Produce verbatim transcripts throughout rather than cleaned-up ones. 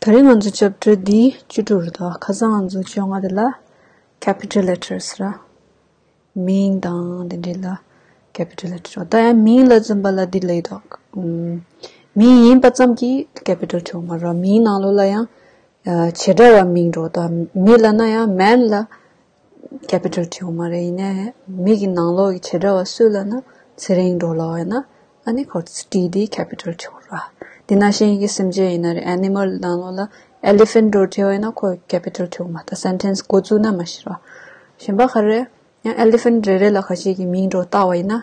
ད་རིང་ང་ཚོ་ཅེབ་ཊར་འདི་བཅུ་དྲུག་རེད་དོ། ཁ་སང་ང་ཚོ་བཅོ་ལྔ་དེ་ལ་capital letters ར། མིང་དང་དེ་འདྲ་ལ་capital letter ར། ད་ཡང་མིང་ལ་འཛིན་པ་ལ་འདི་ལས་དོ། ཨུམ། མིང་ཡིན་པ་ཙམ་གྱིས་capital བྲིའོ་མ་ར། མིང་ནང་ལོགས་ལ་ཡང་ཨ་བྱེ་བྲག་པ་མིང་འགྲོ་དོ། མི་ལབ་ན་ཡང་man ལ་capital བྲིའོ་མ་རེད། ཡིན་ནའི་མི་གི་ནང་ལོགས་ཀྱི་བྱེ་བྲག་པ་སུ་ལབ་ན་ཚེ་རིང་འགྲོ་ལབ་པ་ཡིན་ན་ཨ་ནི་ཁོ་T དེ་capital བྲིའོ་ར། དེ་ནང་བཞིན་གྱི་སེམས་ཅན་ཡིན་ན་རེད། animal ནང་ལོགས་ལ་elephant འགྲོ་བྲིའོ་ཡིན་ན་ཁོ་capital བྲིའོ་མ། ད་sentence འགོ་བཙུགས་ན་མ་གཞི་ར། གཞན་པ་ག་རེ། ཡང་elephant རེ་རེ་ལ་ཁ་ཤས་ཀྱི་མིང་འགྲོ་བཏགས་པ་ཡིན་ན་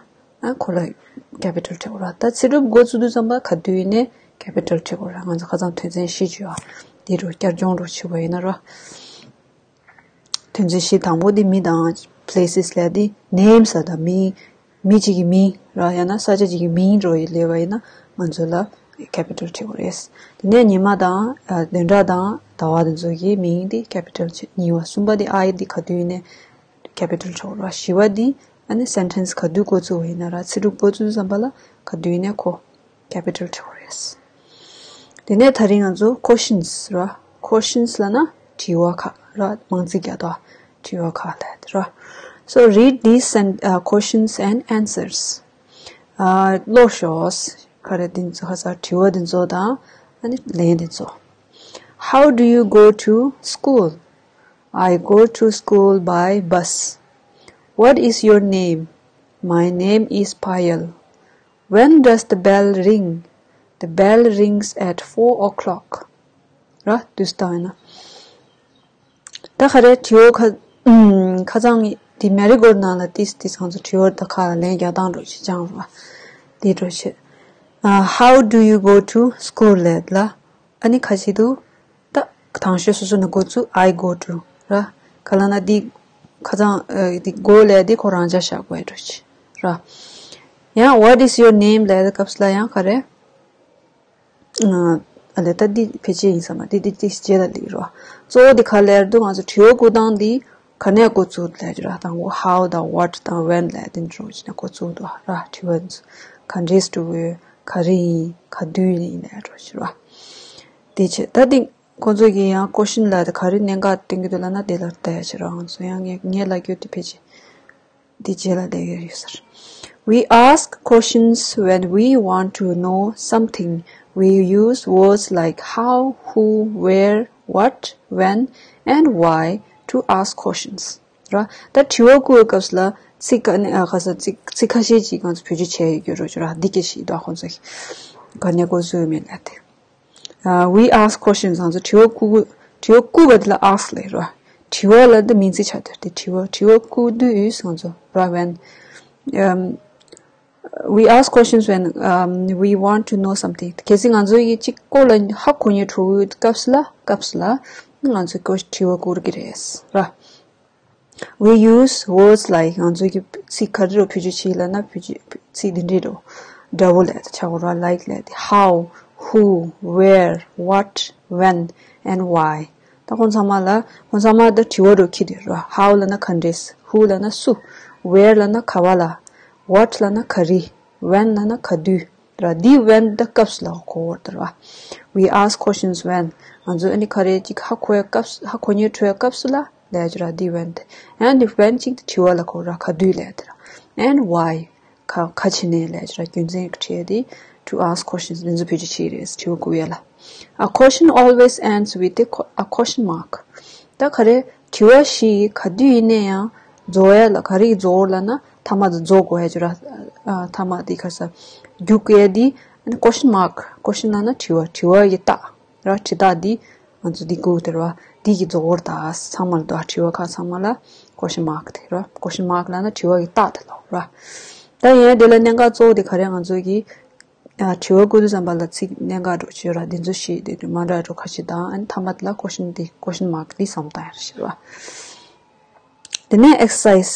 ཨ་ཁོ་ལ་capital བྲིའོ་ར། ད་ཚེ་སྒྲུབ་འགོ་བཙུགས་དུས་ཙམ་པ་ག་དུས་ཡིན་ནའི་capital བྲིའོ་ར། ང་ཚོ་ཁ་སང་དོན་ཚན་བཞི་བརྗོད་པ་དེ་རུ་བསྐྱར་སྦྱོང་རུ་བྱེད་པ་ཡིན་ན་ར། དོན་ཚན་བཞི་དང་པོ་འདི་མི་དང་places ལབ་དེ་names ལབ་ད་མི་མི་གཅིག་གི་མིང་ར། ཡང་ན་ས་ཆ་གཅིག་གི་མིང་འགྲོ་ཡི་ལབ་པ་ཡིན་ན་ང་ཚོ་ལ་capital བྲིའོ་རེད། དེ་ནས་ཉི་མ་དང་ཨ་བདུན་ཕྲག་དང་ཟླ་བ་དེ་ཚོ་གི་མིང་འདི་capital བྱེད། གཉིས་པ་གསུམ་པ་འདི་I འདི་ག་དུས་ཡིན་ནའི་capital བྲིའོ་ར། བཞི་པ་འདི་ཨ་ནི་sentence ག་དུས་འགོ་བཙུགས་པ་ཡིན་ན་ར་ཚེ་སྒྲུབ་འགོ་བཙུགས་དུས་ཙམ་པ་ལ་ག་དུས་ཡིན་ནའི་ཁོ་capital བྲིའོ་རེད། དེ་ནས་ད་རིང་ང་ཚོ་questions ར། questions ལབ་ན་དྲི་བ་ཁག་ར། མང་ཚིག་རྒྱག་དོ། དྲི་བ་ཁག་ལབ་དེ་ར། So read these sen- uh, questions and answers. ཨ་ཀློག་ཤོག་ག་རེ་འདི་ཚོ་ཁ་སང་དྲི་བ་འདི་ཚོ་དང་ཨ་ནི་ལན་འདི་ཚོ། How do you go to school? I go to school by bus. What is your name? My name is Payal. When does the bell ring? The bell rings at four o'clock. ར། དུས་སྟངས་ཡིན་ན། ད་ག་རེ་དྲི་བ་ཁ་ཨུམ་ཁ་སང་དེ་མེ་རི་གོལ་ནང་ལ་ཏིས་ཏིས་ང་ཚོ་དྲི་བ་ད་ཁ་ལ་ལན་རྒྱག་སྟངས་འགྲོ་ཆེ་ཅང་ར། དེ་འགྲོ་ཆེ། ཨ་How do you go to school ལབ་ལ། ཨ་ནི་ཁ་ཅིག་ཏུ། ད་དང་ཤོས་སོ་སོ་ནས་འགོ་བཙུགས། I go to ར། ག་ལ་ན་འདི་ཁ་སང་ཨ་འདི་go ལབ་འདི་ཁོ་རང་འཇགས་བཞག་དགོས་འགྲོ་ཆེ་ར། ཡང་What is your name ལབ་སྐབས་ལ་ཡང་ག་རེ། ཨ་ལས་ད་འདི་ཕལ་ཆེར་ཡིན་ས་མ་འདི་འདི་འདི་རྗེས་ལ་ལེགས་རོ། གཙོ་བོ་འདི་ག་ལེར་འདུག་ང་ཚོ་དྲི་བ་བཀོད་སྟངས་འདི་ག་ནས་འགོ་བཙུགས་ལས་ཀྱི་ར། དང་པོ་how དང་what དང་when ལས་འདི་འགྲོ་ཆེ་ནས་འགོ་བཙུགས་འདུག་ར། དྲི་བ་འདི་ཚོ་ག་འདྲས་འདུག་ག་རེ་ཡིན་ག་དུས་ཡིན་ལས་འགྲོ་ཆེ་ར། དེ་བྱས་ད་འདི་ཁོང་ཚོ་གིས་ཡང་question ལ་དེ་ག་རེ་གནད་འགག་བསྟན་གྱི་འདུག་ལབ་ན་དེ་ལ་ལྟ་ཡ་ཆེ་ར། ང་ཚོ་ཡང་ངས་ངས་ལབ་རྒྱུ་དེ་ཕལ་ཆེར། འདི་རྗེས་ལ་ལས་ཀྱི་རེད་ཟེར། We ask questions when we want to know something. We use words like how, who, where, what, when, and why to ask questions. ར། ད་དྲི་བ་བཀོད་སྐབས་ལ་ཚིག་ཁ་ནས་ཨ་ཁ་ས་ཚིག་ཚིག་ཁ་ཤས་ཅིག་ང་ཚོ་བེད་སྤྱོད་བྱས་ཡོད་རོ་ཅོ་ར། འདི་སྐད་ཞིག་ད་ཁོང་ཚོ་ག་ནས་འགོ་བཟོས་མེད་ལ་དེ། Uh, we ask questions ང་ཚོ་དྲི་བ་བཀོད་དྲི་བ་བཀོད་པ་དེ་ལ་ask ལབ་ར། དྲི་བ་ལ་འདི་མིང་ཚིག་ཆགས་དེ་དེ་དྲི་བ་དྲི་བ་བཀོད་དུས་ང་ཚོ་ར། When um, we ask questions when um, we want to know something. གལ་སྲིད་ང་ཚོ་ཡི་གཅིག་སྐོར་ལ་ཧ་གོ་ཉེ་འགྲོ་བའི་སྐབས་ལ་སྐབས་ལ་ང་ཚོ་ཀོ་དྲི་བ་བཀོད་ཀྱི་རེད་ར། We use words like ང་ཚོ་གི་ཚིག་ག་རེ་རོ་བེད་སྤྱོད་བྱེད་ལབ་ན་བེད་སྤྱོད་ཚིག་འདི་འདྲས་རོ། འདྲ་བོ་ལས་ཆ་གོ་ར། Like ལས་དེ། How, who, where, what, when, and why. ད་ཁོང་ཚང་མ་ལ་ཁོང་ཚང་མ་ད་དྲི་བ་རུ་ཁྱི་དེ་རོ། How ལབ་ན་ག་འདྲས། Who ལབ་ན་སུ། Where ལབ་ན་ག་བ་ལ། What ལབ་ན་ག་རེ། When ལབ་ན་ག་དུས་ར། འདི་when ད་སྐབས་ལ་གོ་བར་དར་བ། We ask questions when ང་ཚོ་ཨ་ནི་ག་རེ་ཅིག་ཧ་གོ་ཡ་སྐབས་ཧ་གོ་ཉེ་འཕྲོ་ཡ་སྐབས་སུ་ལ་ལས་ཀྱི་ར། འདི་when དེ་ཡང་འདི་when ཅིག་དྲི་བ་ལ་གོ་ར། ག་དུས་ལས་དེ་ར། And why ག་ག་ཕྱི་ནས་ལས་ཀྱི་ར། རྒྱུ་མཚན་ཁྲིད་དེ་to ask questions འདི་ཚོ་བེད་སྤྱོད་བྱེད་རེད། དྲི་བ་བཀོད་ཡ་ལ། A question always ends with a, a question mark. ད་ག་རེ་དྲི་བ་ཞིག་ག་དུས་ཡིན་ནའི་ཡང་རྫོགས་ཡ་ལ་ག་རེ་ཡིས་རྫོགས་ལབ་ན་མཐའ་མ་དུ་རྫོགས་དགོས་ཡ་ཅིག་ར། ཨ་མཐའ་མ་དེ་ག་ས་རྒྱུག་ཡ་དེ་question mark question ལབ་ན་དྲི་བ་དྲི་བ་ཡི་རྟགས་ར། དྲི་རྟགས་དེ་ང་ཚོ་འདི་དགོས་དེ་ར། འདི་གི་རྫོགས་སྐོར་དང་ཚང་མ་ལ་དོ་དྲི་བ་ཁག་ཚང་མ་ལ་question mark དེ་ར། question mark ལབ་ན་དྲི་བ་གི་རྟགས་དེ་ལ་ར། ད་ཡིན་དེ་ལ་གནད་འགག་གཙོ་བོ་དེ་ག་རེ་ང་ཚོ་གི་ཨ་དྲི་བ་བཀོད་དུས་ཙམ་པ་ལ་ཚིག་གནད་འགག་འགྲོ་ཆེ་ར། འདི་ཚོ་ཤེས་དེ་དུས་མ་འདྲ་འགྲོ་ཁ་ཤས་དང་ཨ་ནི་མཐའ་མ་དེ་ལ་question དེ་question mark དེ་བསམ་བཏང་ཡ་རེད་ཤེས་ར། དེ་ནས་exercise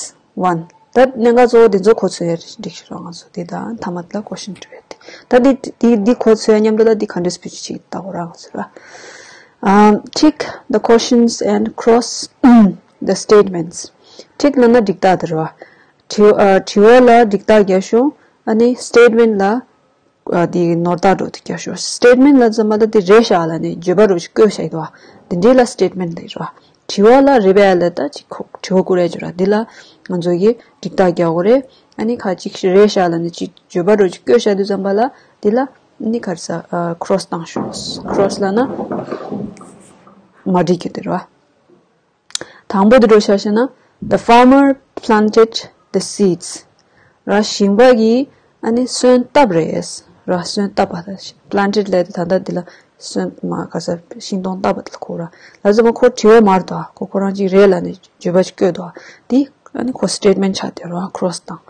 one ད་གནད་འགག་གཙོ་བོ་དེ་ཚོ་གོ་ཚོད་ཡ་རེད་འགྲིག་ཤེས་ར། ང་ཚོ་དེ་དང་མཐའ་མ་དེ་ལ་question འགྲོ་ཡ་དེ་ད་དེ་དེ་དེ་གོ་ཚོད་ཡ་མཉམ་དུ་ད་དེ་ག་འདྲས་བེད་སྤྱོད་བྱེད་ཀྱི་ད་གོ་ར་ང་ཚོ་ར། Um, tick the questions and cross the statements. Tick ལབ་ན་འགྲིག་རྟགས་དེ་རེད་བ། དྲི་ཨ་དྲི་བ་ལ་འགྲིག་རྟགས་རྒྱག་ཤོག་ཨ་ནི་statement ལ་ ཨ་དེ་ནོར་བཏགས་འདྲ་བོ་དེ་རྒྱག་ཤོག Statement ལབ་ཙམ་པ་ལ་དེ་རེད་ཤག་ལབ་ནས་བརྗོད་པ་འདྲ་བོ་ཞིག་བཀོད་བཞག་ཡོད་དོ། དེ་འདྲའི་ལ་statement ལབ་ཡོད་རེད་བ། དྲི་བ་ལ་རེད་པས་ལབ་ད་ཅིག་ཁོ་དྲི་བ་བཀོད་རེད་བརྗོད་ར། འདི་ལ་ང་ཚོ་གིས་འགྲིག་རྟགས་རྒྱག་དགོས་རེད། ཨ་ནི་ཁ་ཅིག་རེད་ཤག་ལབ་ནས་ཅིག་བརྗོད་པ་འདྲ་བོ་ཅིག་བཀོད་བཞག་དུས་ཙམ་པ་ལ་འདི་ལ་ཨ་ནི་ག་རེ་ཟ་cross བཏང་ཤོག cross ལབ་ན་མ་འགྲིག་གི་དེ་རེད་བ། དང་པོ་དེ་འདྲ་བོ་ཆ་བཞག་ན། The farmer planted the seeds. ར་ཞིང་པ་གིས་ཨ་ནི་སོན་བཏབ་རེད། ར་སོན་བཏབ་པ་དང་planted ལབ་དེ་ད་ལྟ་འདི་ལ་སོན་མ་ག་ས་ཤིང་སྡོང་བཏབ་པ་དེ་ལ་གོ་ར། ལ་ཙམ་མ་ཁོ་དྲི་བ་མ་རེད་དོ། ཁོ་ཁོ་རང་གཅིག་རེད་ལབ་ནས་བརྗོད་པ་ཅིག་བཀོད་དོ། འདི་ཨ་ནི་ཁོ་statement ཆགས་བསྡད་ར་cross དང་།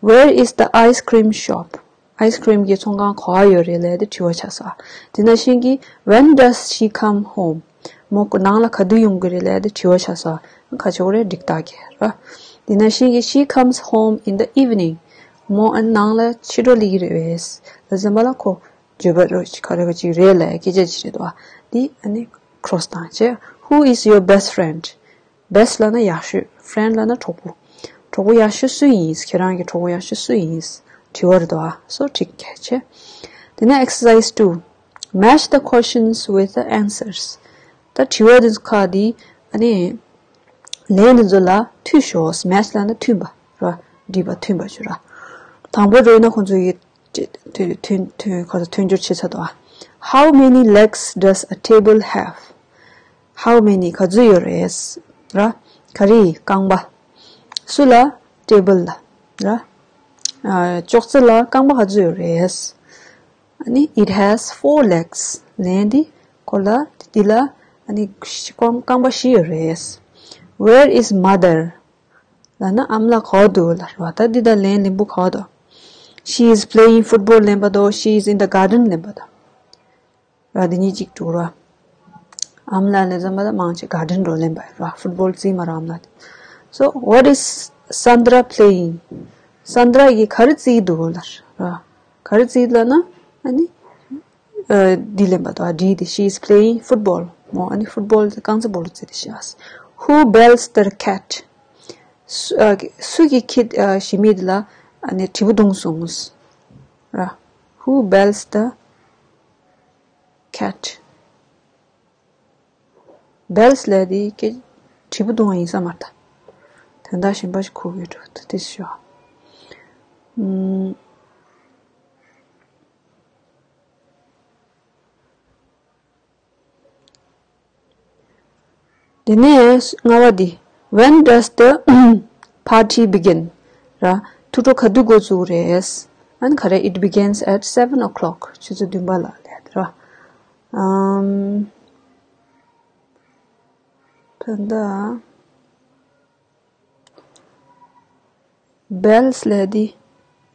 Where is the ice cream shop? ཨའི་སི་ཀྲིམ་གྱི་ཚོང་ཁང་ག་པར་ཡོད་རེད་ལབ་དེ་དྲི་བ་ཆགས་སོང་། དེ་ནང་བཞིན་གྱི་When does she come home? མོ་ནང་ལ་ག་དུས་ཡོང་གི་རེད་ལབ་དེ་དྲི་བ་ཆགས་སོང་། ག་ཆོག་རེད་འགྲིག་རྟགས་ཀྱི་ར། དེ་ནང་བཞིན་གྱི་She comes home in the evening. མོ་ཨ་ནང་ལ་ཕྱི་དྲོ་སླེབས་ཀྱི་རེད་པས། ལ་ཙམ་པ་ལ་ཁོ་བརྗོད་པ་རོ་ཅིག་ག་རེ་ག་ཅིག་རེད་ལབ་སྐད་ཆ་ཅིག་རེད་དོ། དེ་ཨ་ནི་cross དང་བྱས། Who is your best friend? Best ལབ་ན་ཡག་ཤོས། Friend ལབ་ན་གྲོགས་པོ། གྲོགས་པོ་ཡག་ཤོས་སུ་ཡིན། ཁྱེད་རང་གི་གྲོགས་པོ་ཡག་ཤོས་སུ་ཡིན། དྲི་བ་རེད་དོ། So ཁྲིག་གལ་ཆེ། དེ་ནས་exercise two. Match the questions with the answers. ད་དྲི་བ་འདི་ཚོ་ཁག་འདི་ཨ་ནི་ལན་འདི་ཚོ་ལ་མཐུད་ཤོག Match ལབ་ན་མཐུན་པ་ར། འགྲིག་པ་མཐུན་པ་ཞུ་ར། དང་པོ་རེད་ན་ཁོང་ཚོ་ཡི་མཐུན་མཐུན་མཐུན་ཁ་མཐུན་སྦྱོར་བྱེད་ཚར་དོ། How many legs does a table have? How many ག་ཚོད་ཡོད་རེད། ར། ག་རེ་རྐང་པ། སུ་ལ་table ལ། ར། ཨ་ཅོག་ཙེ་ལ་རྐང་པ་ག་ཚོད་ཡོད་རེད། ཨ་ནི་it has four legs. ལན་འདི་ཁོ་ལ་འདི་ལ་ཨ་ནི་རྐང་རྐང་པ་བཞི་ཡོད་རེད། Where is mother? ལབ་ན་ཨ་མ་ལགས་ག་པར་འདུག་ལབ་རེད་བ། ད་འདི་ད་ལན་ལན་པོ་ག་པར་འདུག She is playing football ལན་པ་དང་། She is in the garden ལན་པ་དང་། ར་འདི་གཉིས་གཅིག་འགྲོ་ར། ཨ་མ་ལགས་ལས་ཙམ་པ་ད་མང་ཆེ་garden འགྲོ་ལེན་པ་ར། Football རྩིས་མ་ར་ཨ་མ་ལགས། So what is Sandra playing? Sandra གིས་ག་རེ་རྩིས་འདུག་ལབ་ར། ག་རེ་རྩིས་ལབ་ན་ཨ་ནི་ཨ་འདི་ལེན་པ་དང་འདི་དེ། She is playing football. མོ་ཨ་ནི་football དེ་རྐང་རྩེད་སྤོ་ལོ་རྩེ་དེ་ཤག Who bells the cat? སུ་ཨ་སུ་གིས་ཁྱི་ཨ་ཞི་མི་དེ་ལ་ཨ་ནི་དྲིལ་བུ་བརྡུངས་སོང་ར། Who bells the cat? Bells ལབ་དེ་སྐད་དྲིལ་བུ་བརྡུང་བ་ཡིན་ས་མ་རེད་ད། དོན་དག་གཞན་པ་ཞིག་གོ་གི་འགྲོ་ད་དེ་ཤོག་ཨུམ། དེ་ནས་ལྔ་པ་འདི། When does the party begin? ར། ཐུགས་སྤྲོ་ག་དུས་འགོ་བཙུགས་རེད། ཨ་ནི་ག་རེ། It begins at seven o'clock. ཆུ་ཚོད་བདུན་པ་ལ་ལས་ར། ཨམ། ད་ལྟ། Bells ལབ་དེ།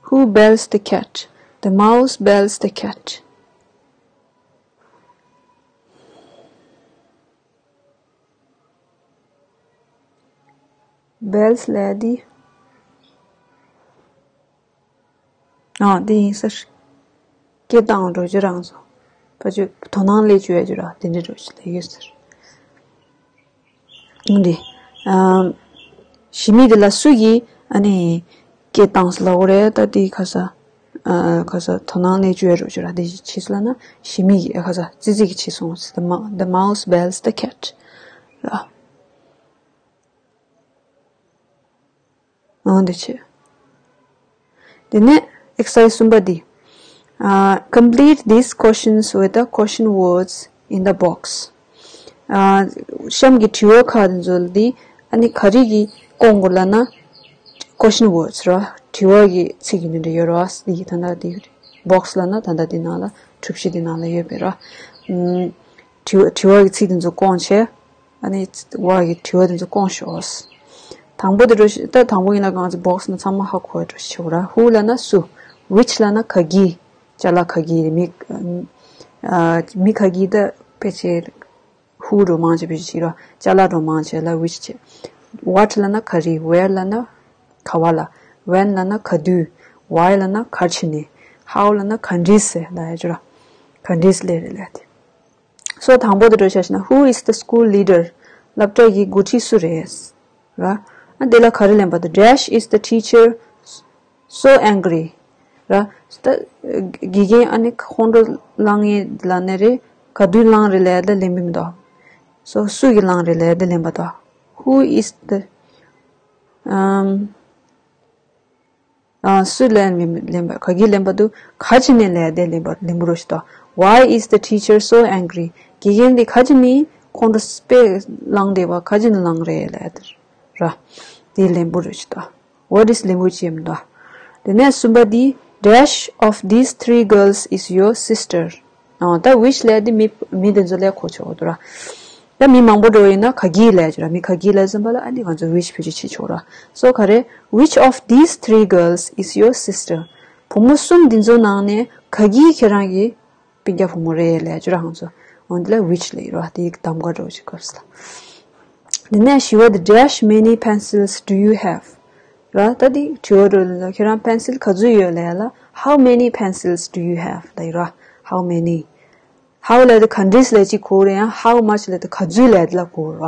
Who bells the cat? The mouse bells the cat. Bells ལབ་དེ། ཨ་དེ་ཡིན་ཟེར། སྐད་བཏང་འགྲོ་རྒྱུ་རང་སོ། ཕ་ཆོས་དོ་སྣང་སླེབས་བཅུག་ཡ་རྒྱུ་ར་དེ་འདྲ་འགྲོ་ཞིག་ལས་ཡོད་ཟེར། འདི། ཨམ། ཞི་མི་དེ་ལ་སུ་གིས་ཨ་ནི་སྐད་བཏང་སོང་ལབ་དགོས་རེད། ད་དེ་ཁ་ས། ཨ་ཁ་ས་དོ་སྣང་སླེབས་བཅུག་ཡ་རོ་བཅུག་ར་དེ་ཕྱིས་སོང་ལབ་ན་ཞི་མི་གིས་ཨ་ཁ་ས་ཙི་ཙི་གིས་ཕྱིས་སོང་ཟེར། The mou- the mouse bells the cat. ར། ཨང་འདི་བྱས། དེ་ནས་exercise གསུམ་པ་འདི། ཨ། Complete these questions with the question words in the box. ཨ། གཤམ་གྱི་དྲི་བ་ཁག་འདི་ཚོ་འདི་ཨ་ནི་ག་རེ་གིས་བསྐོང་དགོས་ལབ་ན། Question words ར། དྲི་བ་གི་ཚིག་གི་འདི་འདྲ་ཡོད་ར། འདི་གི་ད་ལྟ་འདི་box ལབ་ན་ད་ལྟ་འདི་ནང་ལ་གྲུ་བཞི་འདི་ནང་ལ་ཡོད་པའི་ར། ཨམ། དྲི་བ་དྲི་བ་གི་ཚིག་འདི་ཚོ་བསྐོང་བྱས། ཨ་ནི་བ་གི་དྲི་བ་དེ་ཚོ་བསྐོང་ཤོག་དང་པོ་དེ་འགྲོ་ཤི་ད་དང་པོ་ཡིན་ན་གང་ཚེ་box ནང་ཚང་མ་ཧ་གོ་བའི་འགྲོ་ཤི་ཆེ་བ་ར། Who ལབ་ན་སུ། Which ལབ་ན་ག་གི། ཅ་ལག་ག་གི་རེད། མི་ཨ་མི་ག་གི་ད་ཕལ་ཆེར་who འགྲོ་མང་ཆེ་བའི་ཤི་ར། ཅ་ལག་འགྲོ་མང་ཆེ་ལ་which ཆེ། What ལབ་ན་ག་རེ། Where ལབ་ན་ག་བ་ལ། When ལབ་ན་ག་དུས། Why ལབ་ན་ག་རེ་བྱས་ནས། How ལབ་ན་ག་འདྲས་སེ་ལབ་ཡ་ཅོ་ར། ག་འདྲས་སེ་ལས་རེད་ལབ་དེ། So དང་པོ་དེ་འགྲོ་བྱས་ན། Who is the school leader? སློབ་གྲྭ་གི་འགོ་ཁྲིད་སུ་རེད། ར། ཨ་དེ་ལ་ག་རེ་ལེན་པ་དང་། Dash is the teacher so angry. ར། ད་དགེ་རྒན་ཨ་ནི་ཁོང་ཁྲོ་ལངས་ཡས་ལབ་ནི་རེད། ག་དུས་ལངས་རེད་ལབ་ཡ་ད་ལན་པ་མི་འདུག་སོ་སུ་གིས་ལངས་རེད་ལབ་ཡ་ད་ལན་པ་འདུག Who is the, um, ཨ། སུ་ལན་མི་ལན་པ། ག་གིས་ལན་པ་འདུག་ག་བྱས་ནས་ལབ་ཡ་ད་ལན་པ་ལན་པོ་རོ་ཞིག་འདུག Why is the teacher so angry? དགེ་རྒན་དེ་ག་བྱས་ནས་ཁོང་ཁྲོ་དཔེ་ལངས་བསྡད་པ། ག་བྱས་ནས་ལངས་རེད་ལབ་ཡ་ད་ར། དེ་ལན་པོ་རོ་ཞིག་འདུག What is ལན་པོ་ཅི་ཡིན་འདུག་དེ་ནས་གསུམ་པ་དེ། Dash of these three girls is your sister? ཨ། ད་which ལབ་ཡ་དེ་མི་མི་དེ་ཚོ་ལ་གོ་ཆོག་འདུག་ར། ད་མི་མང་པོ་འགྲོ་ཡིན་ན་ག་གིས་ལབ་ཡ་ཅིག་ར། མི་ག་གིས་ལབ་ཙམ་པ་ལ་ཨ་ནི་ང་ཚོ་which བེད་སྤྱོད་བྱེད་ཆོག་ར། སོ་ག་རེ། Which of these three girls is your sister? བུ་མོ་གསུམ་འདི་ཚོ་ནང་ནས་ག་གིས་ཁྱེད་རང་གི་སྤུན་ཀྱག་བུ་མོ་རེད་ལབ་ཡ་ཅིག་ར། ང་ཚོ་འོ་འདི་ལ་which ལབ་ཡོད་ར། དེ་གདམ་ག་འགྲོ་ཅིག་སྐབས་སུ་ལ། དེ་ནས་བཞི་པ་དེ། Dash many pencils do you have? ར། ད་དེ་དྲི་བ་འགྲོ་ལ་ཁྱེད་རང་པེན་སིལ་ག་ཚོད་ཡོད་ལབ་ཡ་ལ། How many pencils do you have? ལབ་ཡོད་ར། How many? How ལབ་ཡ་དེ་ག་འདྲས་ལབ་ཡ་ཅིག་གོ་རེད། ཡང་how much ལབ་ཡ་དེ་ག་ཚོད་ལབ་ཡ་དེ་ལ་གོ་ར།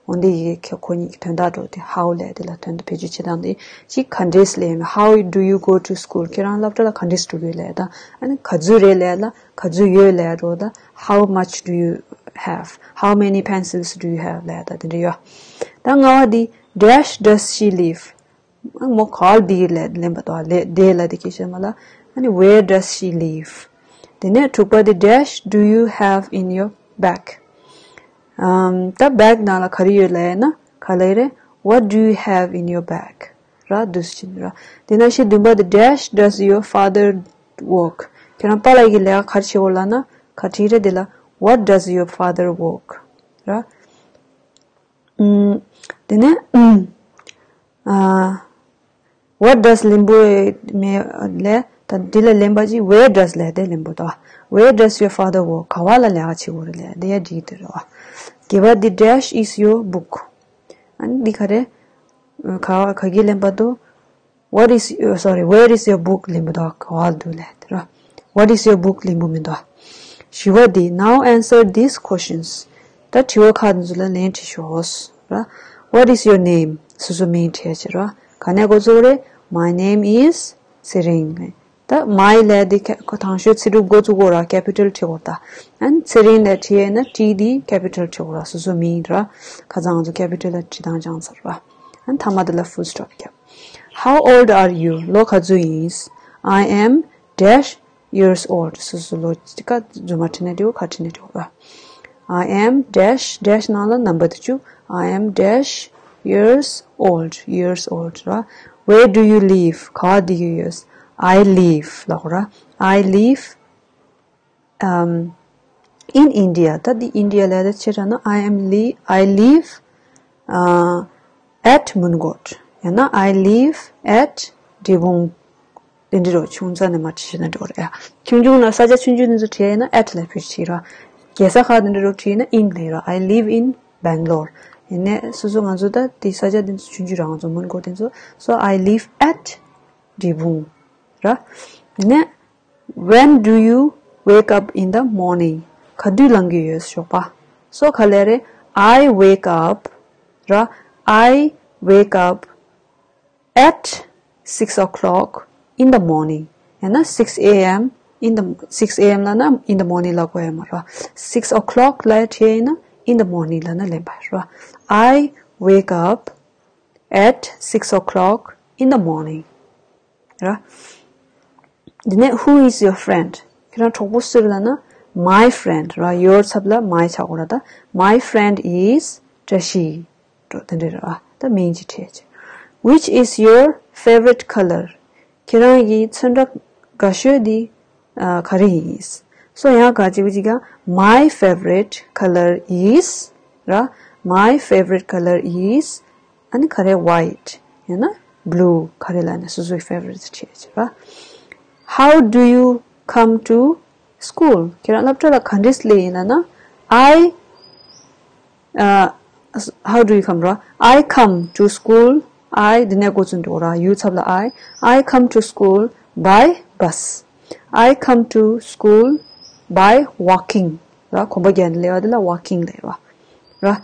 འོ་འདི་ཡི་གེ་ཁོ་གཉིས་ཀྱི་དོན་དག་འགྲོ་དེ། How ལབ་ཡ་དེ་ལ་དོན་དུ་བེད་སྤྱོད་བྱེད་སྟངས་དེ་ཅིག་ག་འདྲས་ལབ་ཡ་མེད། How do you go to school? ཁྱེད་རང་སློབ་གྲྭ་ལ་ག་འདྲས་འགྲོ་གི་ཡོད་ལབ་ཡ་དང་། ཨ་ནི་ག་ཚོད་རེད་ལབ་ཡ་ལ་ག་ཚོད་ཡོད་ལབ་ཡ་འགྲོ་དང་། How much do you have? How many pencils do you have? ལབ་ཡ་ད་དེ་འདྲ་ཡོད། ད་ལྔ་བ་འདི། Dash does she live? མོ་ག་བ་འདི་ལ་ལེན་པ་དང་ལེ་དེ་ལ་དེ་སྐད་བཤད་མ་ལ། ཨ་ནི་where does she live? དེ་ནས་དྲུག་པ་དེ། Dash do you have in your bag? ཨམ། ད་bag ནང་ལ་ག་རེ་ཡོད་ལབ་ཡ་ན་ག་ལབ་ཡ་རེད། What do you have in your bag? ར། འདུག་སེ་བྱས་ནས་ར། དེ་ནང་བཞིན་བདུན་པ་དེ། Dash does your father work? ཁྱེད་རང་པཱ་ལགས་ཀྱིས་ལས་ཀ་ག་རེ་བྱེད་ཀྱི་ཡོད་ལབ་ན་ག་རེ་བྲིས་རེད། དེ་ལ་What does your father work? ར། ཨུམ། དེ་ནས་ཨུམ། ཨ། What does ལེན་པོ་མེད་ལས། ད་འདི་ལ་ལེན་པ་ཅིག where does ལབ་ཡ་དེ་ལེན་པོ་དང་། Where does your father work? ག་བ་ལ་ལས་ཀ་བྱེད་ཀྱི་ཡོད་རེད་ལབ་ཡ་དེ་ཡ་འགྲིག་གི་འདུག་ར། བ། བརྒྱད་པ་འདི། Dash is your book? ཨ་ནི་འདི་ག་རེ། ག་ག་གིས་ལེན་པ་འདུག What is, uh, sorry, where is your book? ལེན་པོ་འདུག་ག་བ་འདུག་ལབ་ཡ་དེ་ར། What is your book? ལེན་པོ་མི་འདུག་བཞི་པ་འདི། Now answer these questions. ད་དྲི་བ་ཁག་འདི་ཚོ་ལ་ལན་དྲིས་ཤོག་ར། What is your name? སོ་སོ་མིང་དྲི་ཡ་བྱེད་ར། ག་ནས་འགོ་ཚུགས་རེད། My name is ཚེ་རིང་། ད་my ལབ་ཡ་དེ་ཁ་ཁོ་དང་ཤོས་ཚིག་གྲུབ་འགོ་བཙུགས་དགོས་ར། capital བྲིས་དགོས་ར། ད་ཨ་ནི་ཚེ་རིང་ལབ་བྲིས་ཡ་ན་T དེ་capital བྲིས་དགོས་ར། སོ་སོ་མིང་ར། ཁ་སང་ང་ཚོ་capital ལ་བྲིས་སྟངས་སྦྱངས་ཚར་ར། ཨ་ནི་མཐའ་མ་དེ་ལ་full stop བརྒྱབ། How old are you? ལོ་ག་ཚོད་ཡིན། I am dash years old. སོ་སོ་ལོ་ཅི་ག་རྫུན་མ་བྲིས་ན་འགྲིག་ག་བྲིས་ན་འགྲིག་ག I am dash dash ནང་ལ་number དེ་བཅུག I am dash years old, years old ར། Where do you live? ག་བ་བསྡད་ཀྱི་ཡོད། I live ལབ་དགོས་ར། I live, um, in India. ད་འདི་India ལབ་ཡ་ད་ཕྱིར་ན། I am li- I live, uh, at Mungkot. ཡང་ན་I live at འབྲས་སྤུངས། དེ་འདྲ་རོ། ཆུང་ཙག་ནས་མར་བྲིས་ན་འགྲིག་གི་རེད་ཡ། ཆུང་ཆུང་ན་ས་ཆ་ཆུང་ཆུང་དེ་ཚོ་བྲིས་ཡིན་ན་at ལབ་བྲིས་བྲིས་ར། རྒྱལ་ས་ཁག་དེ་འདྲ་རོ་བྲིས་ན་in ལབ་ར། I live in Bangalore. ཡིན་ནའི་སོ་སོ་ང་ཚོ་ད་དེ་ས་ཆ་དེ་ཚོ་ཆུང་ཆུང་ར། ང་ཚོ་Mungkot དེ་ཚོ། So I live at འབྲས་སྤུངས་ར། དེ་ནས། When do you wake up in the morning? ག་དུས་ལངས་ཀྱི་ཡོད་ཞོགས་པ། So ག་ལབ་རེད། I wake up ར། I wake up at six o'clock in the morning. ཡང་ན་six a.m. in the six a.m. ལབ་ན་in the morning ལབ་དགོས་ཡོད་མ་རེད། Six o'clock ལབ་བྲིས་ཡིན་ན་in the morning ལབ་ན་ལེན་པ་རེད། I wake up at six o'clock in the morning ར། དེ་ནས། Who is your friend? ཁྱེད་རང་གྲོགས་པོ་སུ་རེད་ལབ་ན། My friend ར། Your ཚབ་ལ་my ཆགས་དགོས་ར། ད། My friend is བཀྲ་ཤིས་འགྲོ་དེ་འདྲ་ར། ད་མིང་ཅིག་བྲིས་བྱས། Which is your favorite color? ཁྱེད་རང་གི་ཚོན་ཁྲ་དགའ་ཤོས་དེ་ཨ་ག་རེ་ཡིན། So ཡང་ག་ཅིག་བུ་ཅིག་ག My favorite color is ར། My favorite color is ཨ་ནི་ག་རེ། White ཡང་ན་blue ག་རེ་ལབ་ན་སོ་སོའི་favorite བྲིས་བྱས་ར། How do you come to school? ཁྱེད་རང་སློབ་གྲྭ་ལ་ག་འདྲས་སླེབས་ཡིན་ལབ་ན། I uh, how do you come ར། I come to school. I འདི་ནས་འགོ་ཚུགས་འགྲོ་ར། You ཚབ་ལ་I. I come to school by bus. I come to school by walking ར། གོམ་པ་བརྒྱབ་ནས་སླེབས་པ་དེ་ལ་walking ལབ་ར།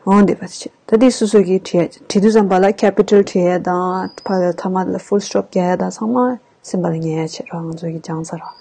འོ་འདི་བ་ཆེ། ད་འདི་སོ་སོ་གིས་བྲིས་བྲིས་དུས་ཙམ་པ་ལ་capital བྲིས་ཡ་དང་ཕ་མཐའ་མ་ལ་full stop རྒྱག་ཡ་དང་ཚང་མ་ སེམས་པ་ལ་ངེས་ཡ་བྱེད་རོགས། ང་ཚོ་གི་སྦྱང་ཚར་རོགས།